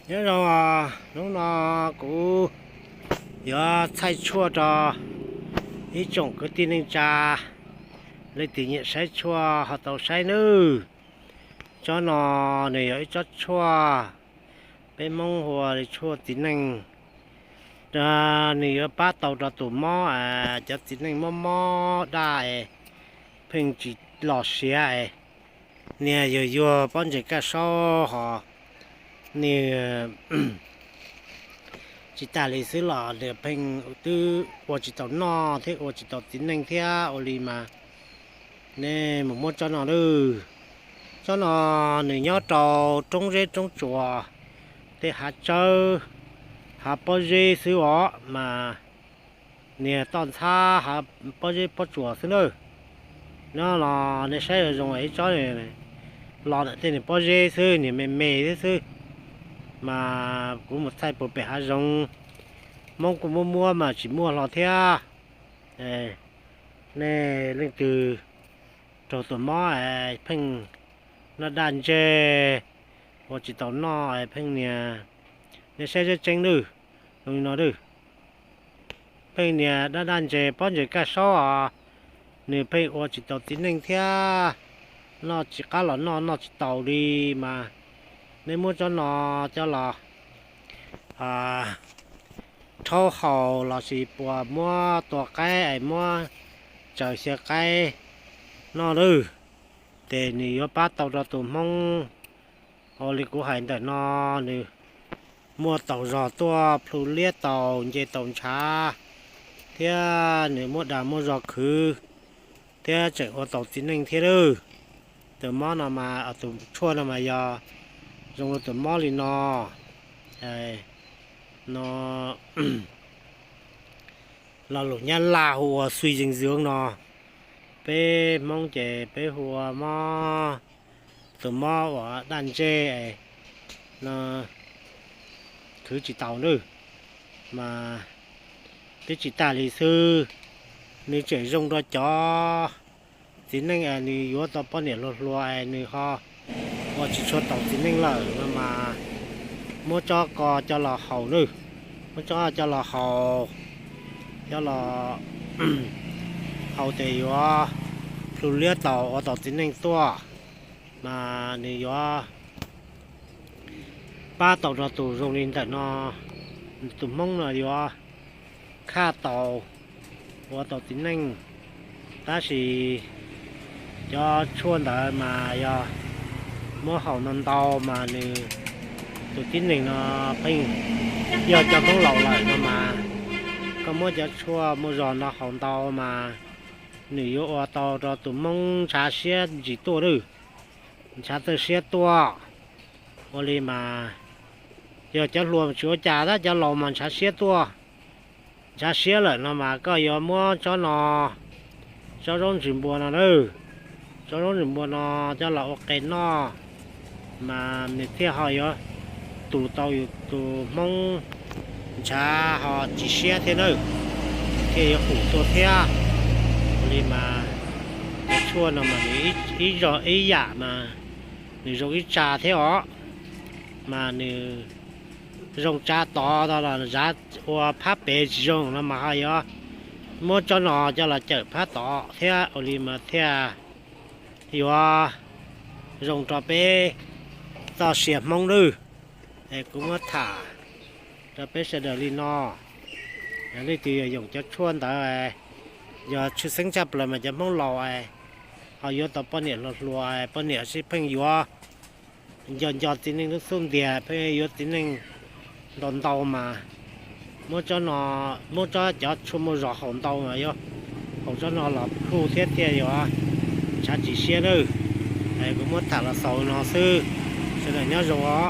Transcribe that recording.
Nyob zoo, hnub no kuv yuav thaij tshuaj rau ib tsoom kwv tij neej tsa, leej twg nyiam saib tshuaj ho tau saib nawb. Tsob no nws yog ib tsob tshuaj peb Hmoob hu ua tshuaj txiv neej. Nws yuav pab tau rau tus mob, cov txiv neej mob mob daj es pheej tsis los siav es niag yuag yuag pob ntseg kaj saub ho nws tsis tas li xwb los nws pheej twb ua tsis tau noj thiab ua tsis tau txiv neej thiab ua li mas nej mus muab tsob no lawm. Tsob no nws nyob rau roob zeb roob tsuas, tej hav tsawb, hav pob zeb xwb os mas niag toj ntxhab hav pob zeb pob tsuas xwb nawb. No los nej saib zoo zoo ib tsob los ntawm tej niag pob zeb xwb, niag me me thiab xwb. Mas kuv mus thaij puag pem hav zoov, Hmoob kuj muab muab mas tsis muaj hlo thiab. Nej leej twg raug tus mob pheej noj daj ntseg, ua tsis tau noj pheej niag, nej saib tseeb tseeb nawb, zoo li no nawb. Pheej niag daj daj ntseg pob ntseg kaj saub os, nws pheej ua tsis tau txiv neej thiab, noj tsis qab los noj, noj tsis taus li mas nej muab tsob no coj los rhaub haus lossis puas muab tua qaib es muab tsaws xyaw qaib noj lawm, ces nws yuav pab tau rau tus Hmoob. Ua li kuv hais ntawm no, nws muaj taus zog tuaj, plhu liab taus, nce taus ntshav, thiab nws muaj dag muaj zog khwv, thiab tseem ua taus txiv neej thiab lawm. Tus mob no mas, tus tshuaj no mas yog zoo li tus mob li no. No, lo lus Nyab Laj hu ua xuj yees zoov no, peb Hmoob ces peb hu ua mob, tus mob uas daj ntseg no, khwv tsis taus nawb. Mas twb tsis tas li xwb, nws tseem zoo rau cov txiv neej es nws yuav tau poj niam hluas hluas es nws ho ua tsis tshua taus txiv neej lawm no mas muab tsob ko coj los haus nawb. Muab tsob coj los haus, coj los haus ces yuav plhu liab taus ua taus txiv neej tuaj, mas nws yuav pab tau rau tus zoo li ntawm no, tus Hmoob no yuav khaj taus, ua taus txiv neej. Tab sis cov tshuaj ntawd mas yog muab haus ntau ntau mas nws, tus tib neeg no pheej yog cov Hmoob laus lawm no mas, koj muab cov tshuaj muaj zog no haus ntau mas nws yuav ua tau rau tus Hmoob ntshav siab ntsis tuaj lawm, ntshav txawj siab tuaj. Ua li mas yog cov hluas tsis ua cas tab, cov laus mas ntshav siab tuaj. Ntshav siab lawm no mas koj yuav muab tsob no, tsob zaub ntsis npua no lawm, tsob zaub ntsis npua no coj los ua qe noj, mas nws thiaj ho yuav tus tau yus tus Hmoob ntshav ho tsis siab thiab nawb, thiaj yuav qus tuaj thiab. Ua li mas cov tshuaj no mas nws ib zog ib yam mas nws zoo ib tsa thiab os, mas nws zoo tsa tod los zav ua phab pem tsis zoo no mas ho yuav muab tsob no coj los cawm phab tod thiab. Ua li mas thiaj yuav zoo rau peb txoj sia Hmoob nawb. Es kuv muab tham rau peb sawv daws li no. Yog leej twg yog yoom cov tshuaj ntawd, yog tshwj xeeb tshaj plaws mas cov Hmoob laus ho yuav tau poj niam hluas hluas, poj niam sib pheej yuav nco nco txiv neej lub xub ntiag, pheej yuav txiv neej ntau ntau mas muab tsob no, muab tsob cov tshuaj muaj zog haus ntau mas yuav haus tsob no los plhu thiab thiaj yuav ntshav tsis siab nawb. Kuv muab tham los xaus no xwb, sawv daws nyob zoo os.